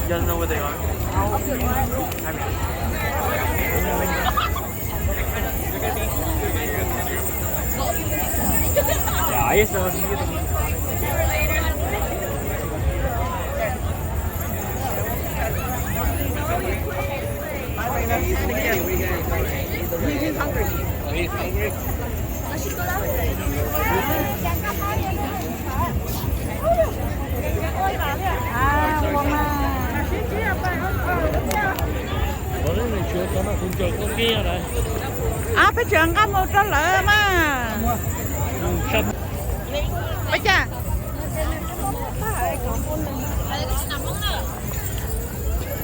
You guys know where they are? I mean, Peb tseem nqa mus rau lawv mas. Ua cas?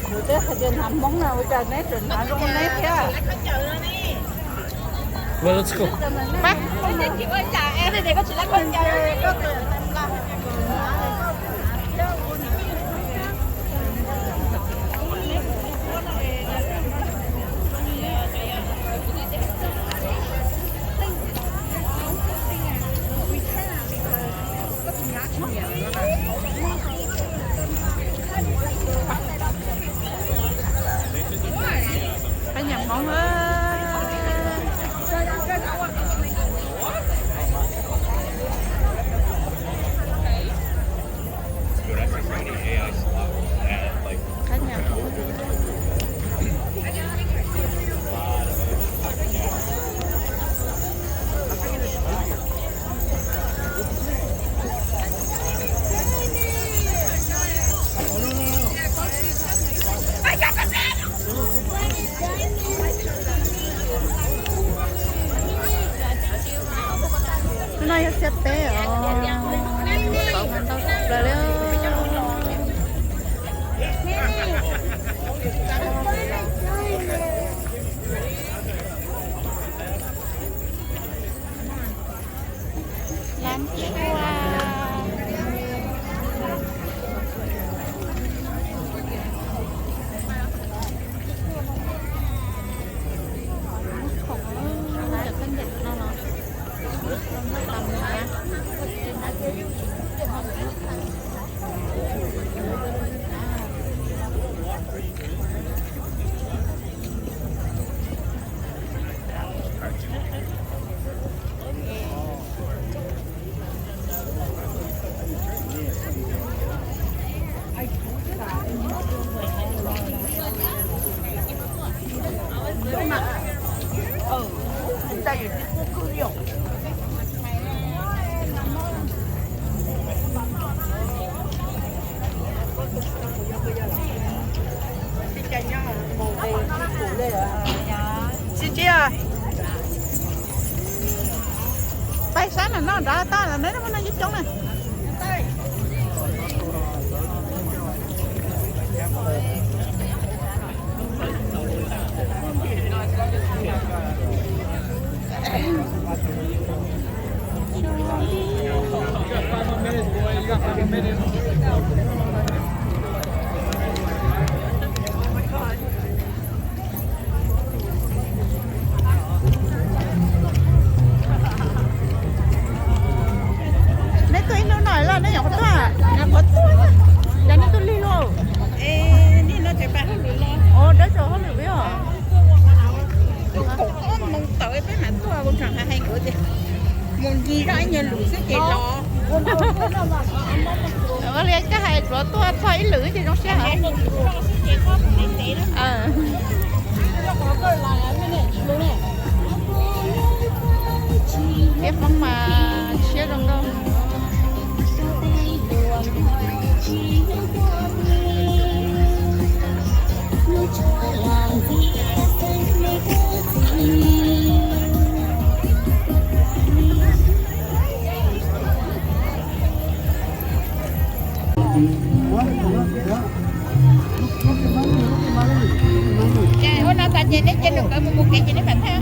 Kuv twb hais tias hnav Hmoob no ua cas neb tseem hnav zoo neb thiab. Peb nyiam Hmoob. Hnub no yog xiab peb os, ntau tshaj plaws li. Lab tiag. Khoom, lawv koj ncaim no los. Tsis tsis. Pais sab no noj nrad tag los neb muaj noj coob coob na. Neb tuaj ib hnub no los neb nyuam qhuav tuaj? Yog neb tuaj lig lauj? Ua dawb rau hauj lwm peb os. Mus tawm peb mam tuaj, kuv tseem hais hais nkawd tias mus ncig zoj ib nyuag lwm xwb ces los. Ua li koj hais tsuav tuaj txog ib lwm ces zoo siab heev. Tiab Hmoob mas siab zoo nkauj. Ces ua no tas ces neb cia nws nkawd mus mus kev ces neb mam thaij.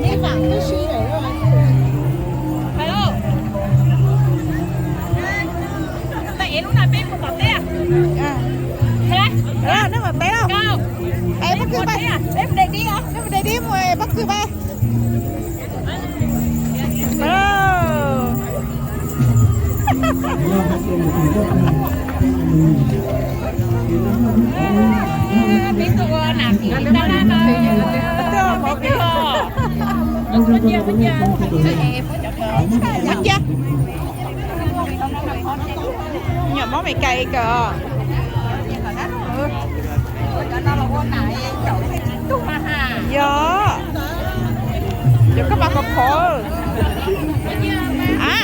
Neb mam wb si lawm. Hello. Neb mam peb lauj. Peb pob kws pab, neb mus de dib mus pob kws pab. Nyuam mob me kais kawg. Yog, yog koj mas qhov phov. A,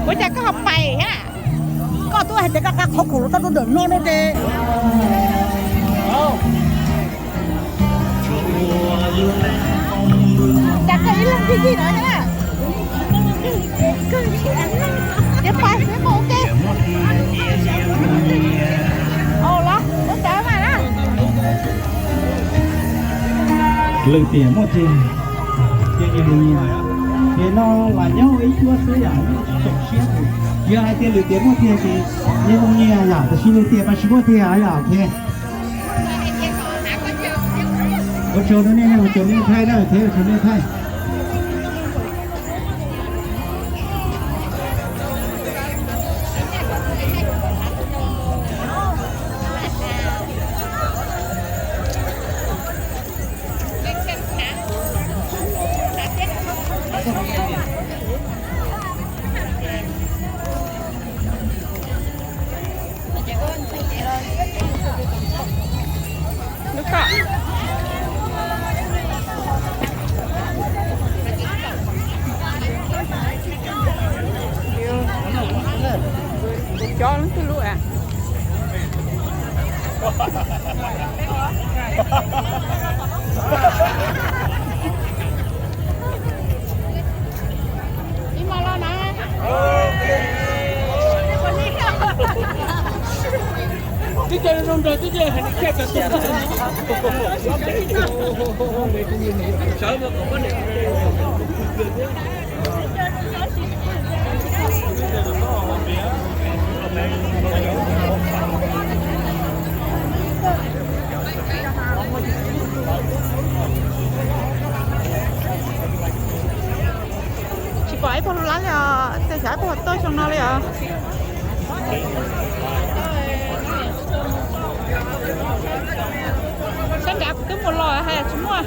ua cas koj ho pais thiab? Koj twb hais tias koj qab qhov khoom los koj tuaj ntawm no no ces. Cas koj ib leeg tib yig no thiab na? Ces pais xwb mus ua ke. Au los ua cas mas na. Lwm tiam muaj tiag, tiag tiag li. Ces no lam nyob ua ib cuab xwb yom, tsis txaus siab. Yog hais tias lwm tiam muaj tiag ces nyias ua nyias yom, tab sis lwm tiam mas tsis muaj tiag yom, ok. Ua tsaug rau nej, ua tsaug nej thaij na, ua tsaug nej thaij. Cov lub twg lub a? Ib mos los na. Twb cia zoo nrog twb cia hais tias coj cov tus. Tsis pom ib puag lub lab li os, tej xyov ib puag tuaj xyoo no li os. Sab nrad kuv twb mus los hais tsis muaj.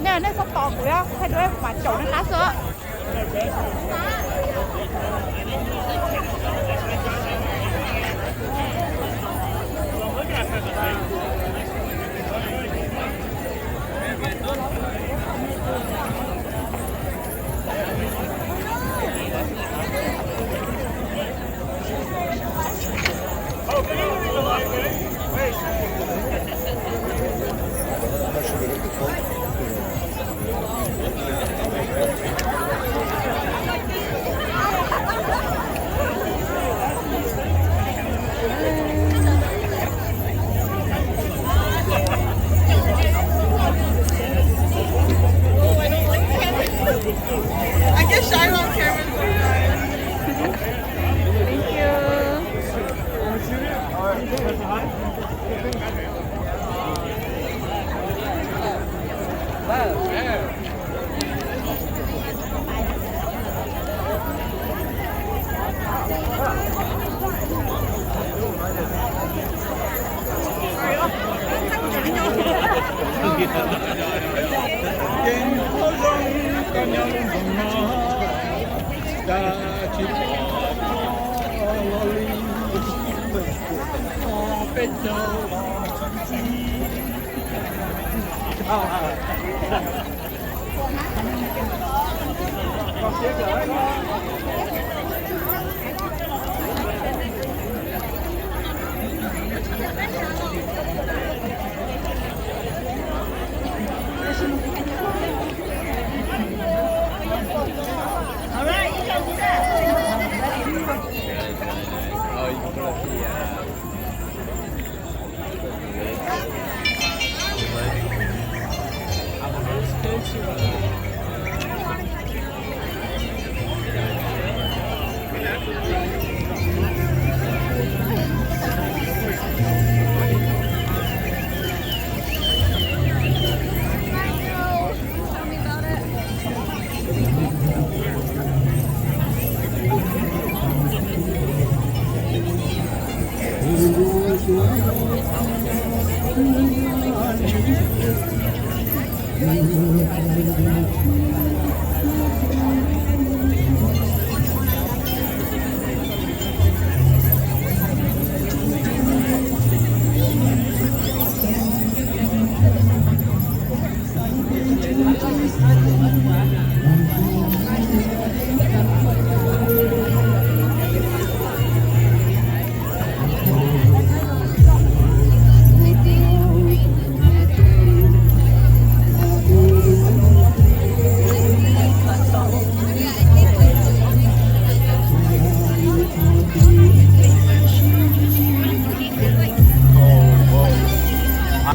Nej, nej txhob tos kuv, kuv thaij duab kuv mam caum nej qab xwb. I guess Shiloh camera's going on. Thank you.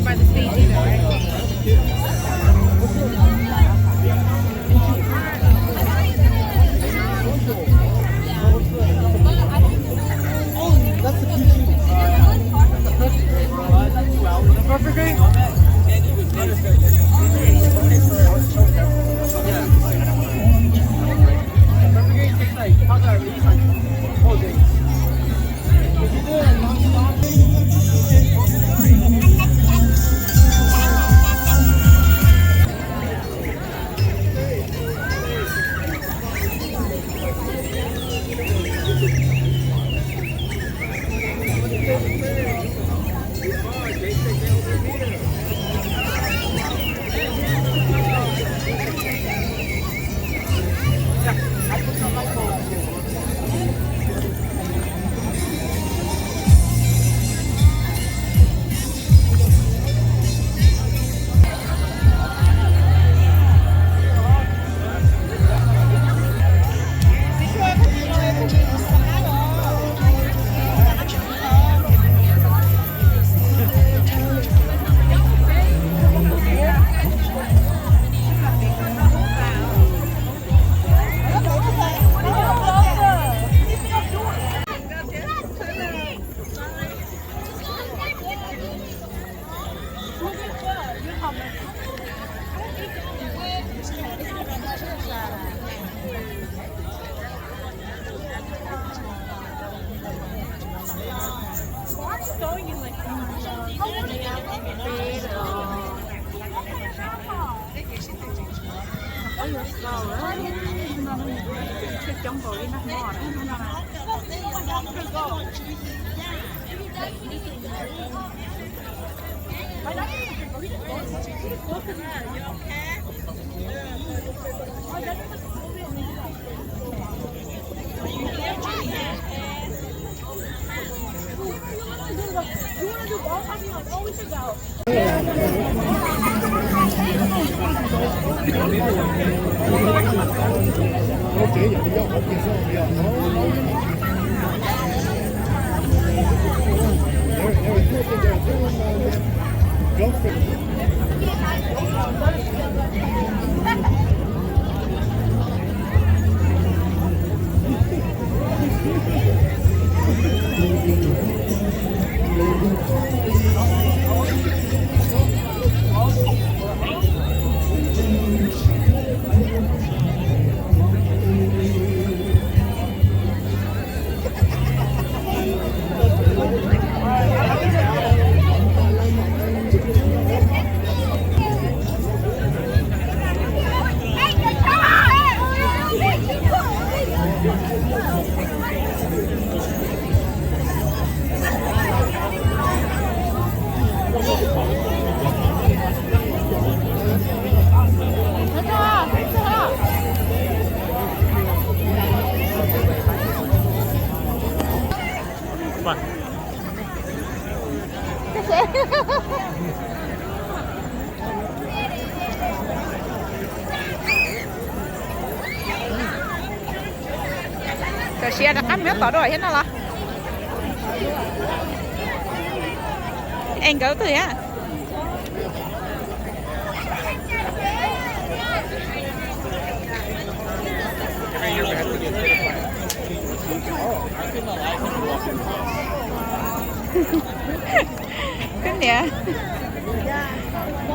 By the stage either, right? Cov siav rov qab muab tom dua thiab no los? Es nkawd twg thiab? Koj niam,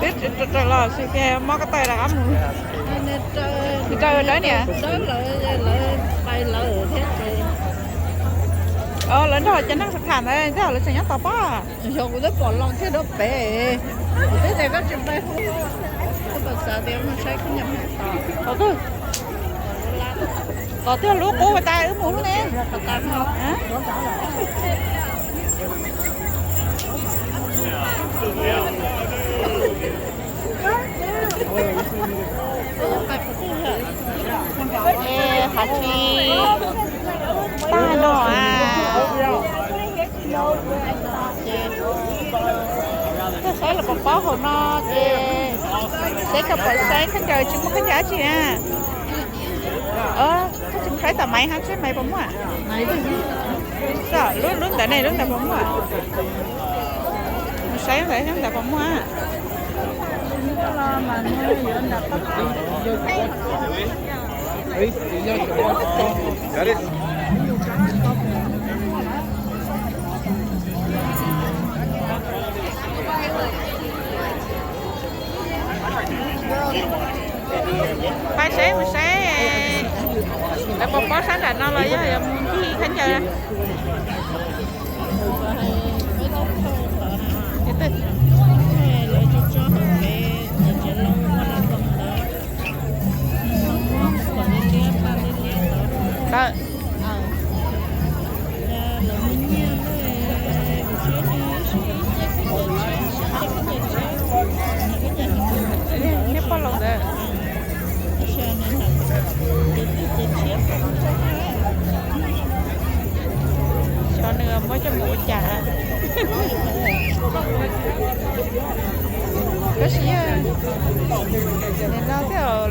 twb raws los tsis tias mob ko taw rov qab mus. Raws dawb niam. Lawv nrog cov neeg tham ntawd, tej zaum lawv tseem nyob tod pob. Yog kuv twb pom los kiag rau pem, kuv twb tias koj tsis pais hu, koj tau xav tias mus saib koj niam mus tod. Tos twg lub qub ua tas wb mus ne. Es hav tsis tag no a. Koj saib los pom pob hauv no ces seb koj puas saib khaub ncaws tsis muaj khaub ncaws dab tsi na. Koj tsis mus saib tom Maiv hab seb Maiv puas muaj. Lub ntawd ne, lub ntawd puas muaj? Mus saib ntawd, ntawd puas muaj? Pais saib mus saib lawv puas pob sab nram no los yog yuav mus ncig khaub ncaws. Lawm. Niag poj laus ntawd. Xyov nws muab coj mus ua cas. Tab sis yog nim no tej zaum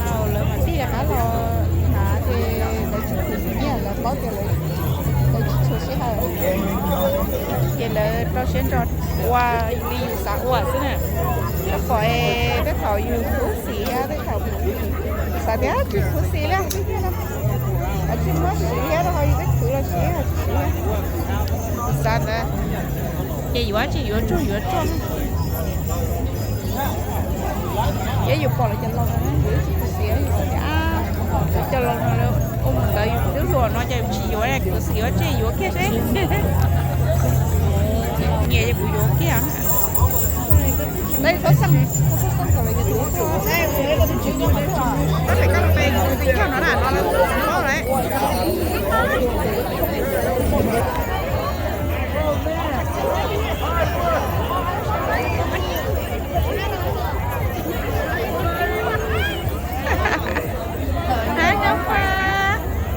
lawv laus lawv mam tig rov qab los hnav ces lawv tsis khuv xim nyiaj, lawv paub tias lawv tsis tshua sij hawm, ces lawv rau siab ntso ua li yus xav ua xwb na. Koj pom peb thaum yus khuv xim thiab peb thaum xav tias tsis khuv xim li, tsis muab siv thiab rau qhov yus twb khwv los siv tsis siv thiab. Xav ntawd ces yuav tsis yuav tsuag yuav tsuag. Ces yus pom lawv cov laus no yus tsis khuv xim, yus xav tias cov laus no ua mus ntawd yus twb hluas no ces yus tsis yuav, khuv xim ua tseg yuav kiag seb. Nyiam ces kuv yuav kiag.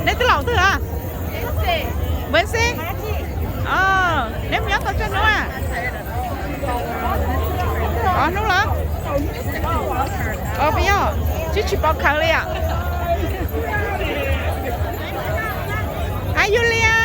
Neb twb laus twg a? Npawg Xeb. Neb mus nyob tau tsawg hnub a? Ob hnub lawm. Peb yog tsis tsis pom khawv li os. Hab yug li a.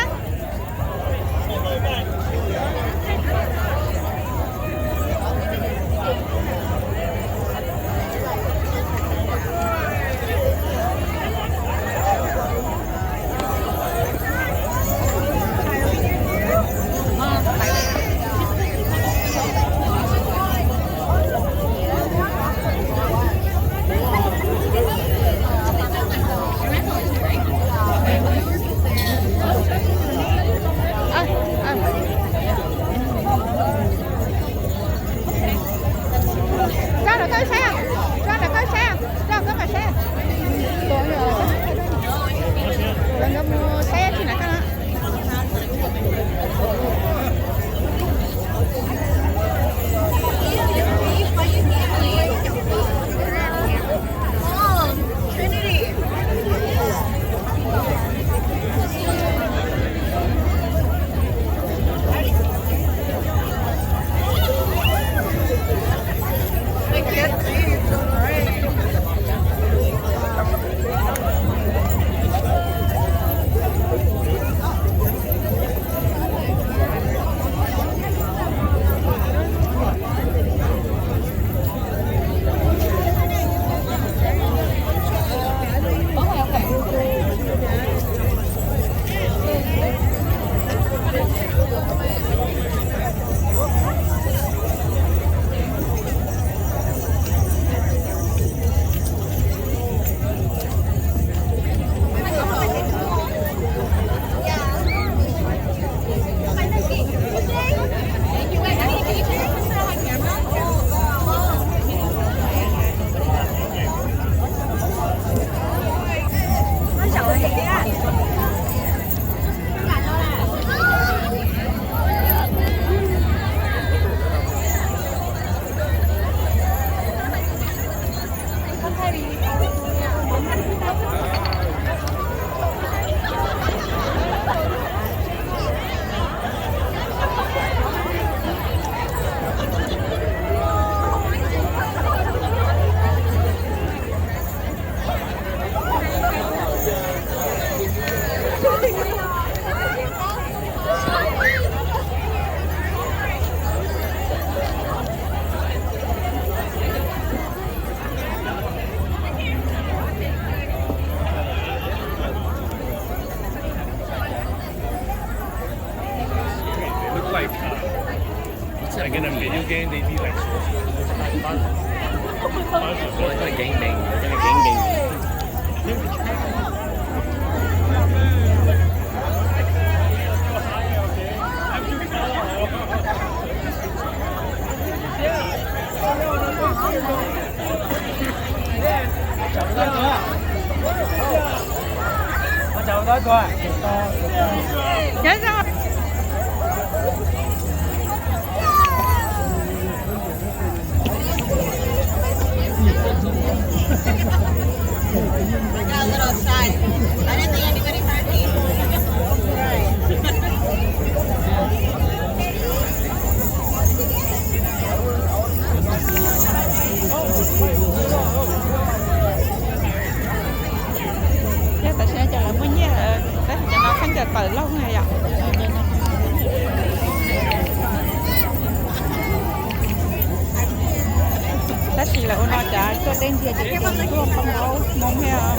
Game they be like social. It's like gangbang. It's like a gangbang. Yog tam sim no ces lawv muaj nyiaj, tab sis cov no khaub ncaws tawm lauj na yom. Tab sis lawv ua no cov tuaj teb ntxiag ces tuaj poob nkaus moo thiab,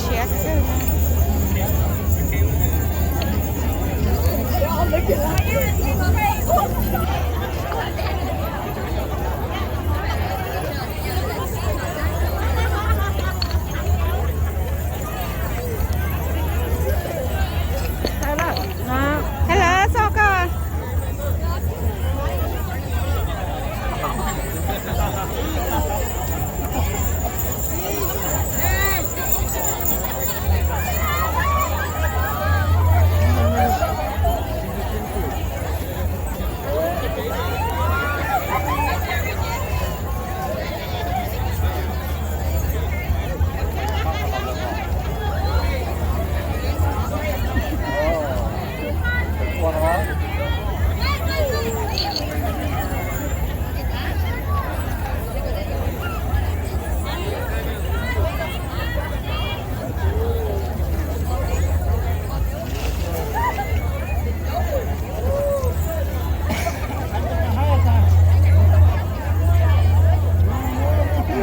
siab kawg. Hello, txog koj.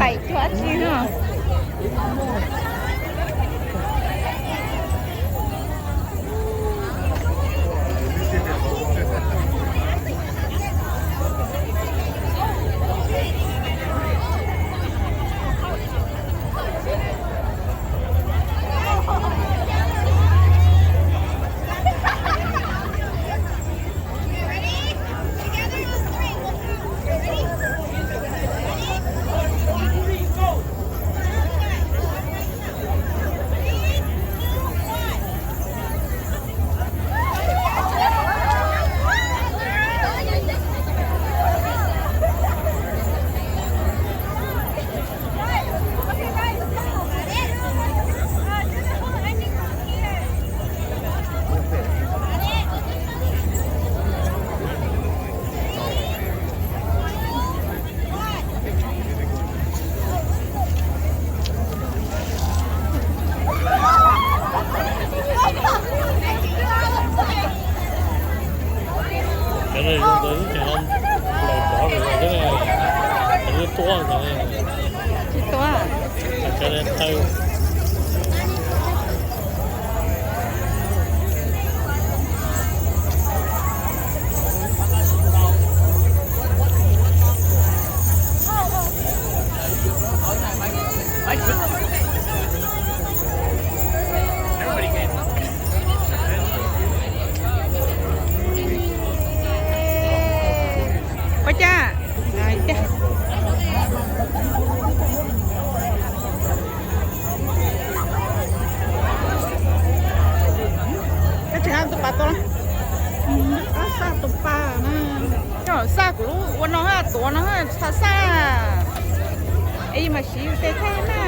Laim cuag dab tsi no. Cov no zoo nkauj, lawv cov lawv cov lub tuab cov, tsis tuab, cov taw. Ua cas? Koj tsis hais tus pas tuaj, koj xaj tus pas na. Koj xaj kuv lub ua no, tuav no, xaj xaj. Es mas siv tej thaij na.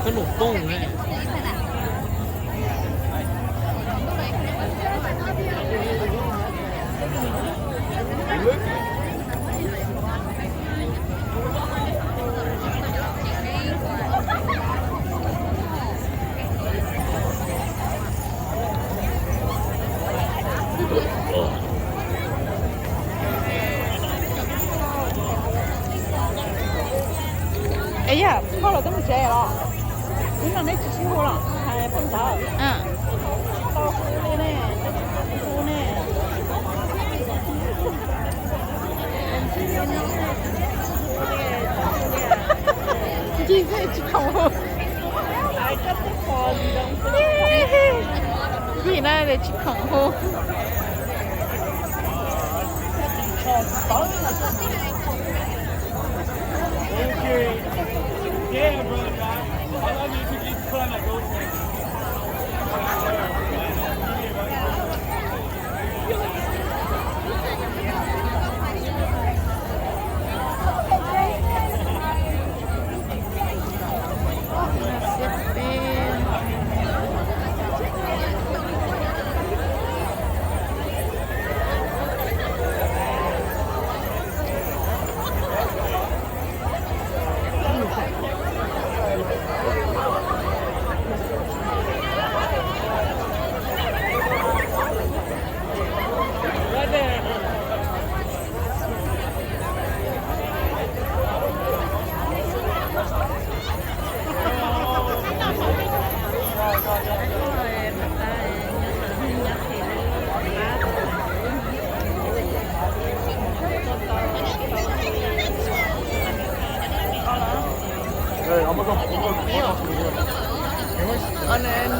Khab noom tooj ne. Es yog koj los twb mus tsev los? Hnub no neb tsis sib hu los hais poj ntawd? Tau hu li ne, hu ne. Ncig xwb tsis khoom hu. Ncig na tsis khoom hu.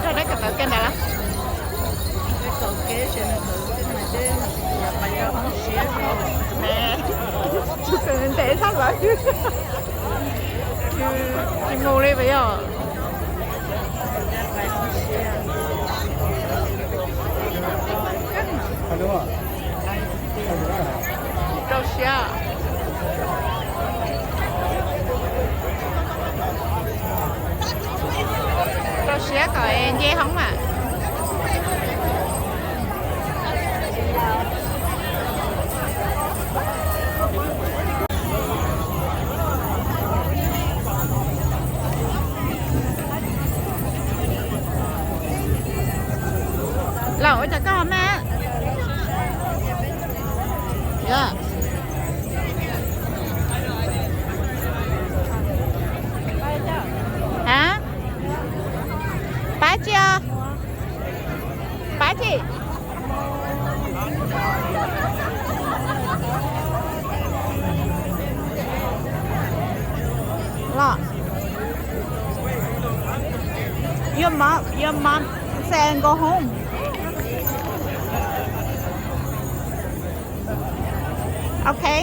Nrog dab kawm tawv kiag ntawd las. Kaum kev ces nws kaum kev mas tej yam pais rau hoob siab. Tsis ntev tshaj lawm. Tsis mus li puas yog? Rau siab. Rau siab kom nce hoob mas. Los ua cas koj ho maj? Ha? Pab tsi os? Pab tsi? Los. Your mom, your mom say go home. Okay.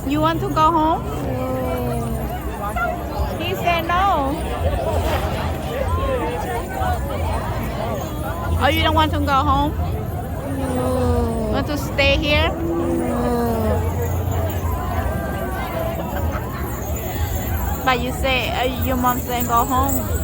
You want to go home? He said no. Oh, you don't want to go home? Want to stay here? But you say, uh, your mom said go home.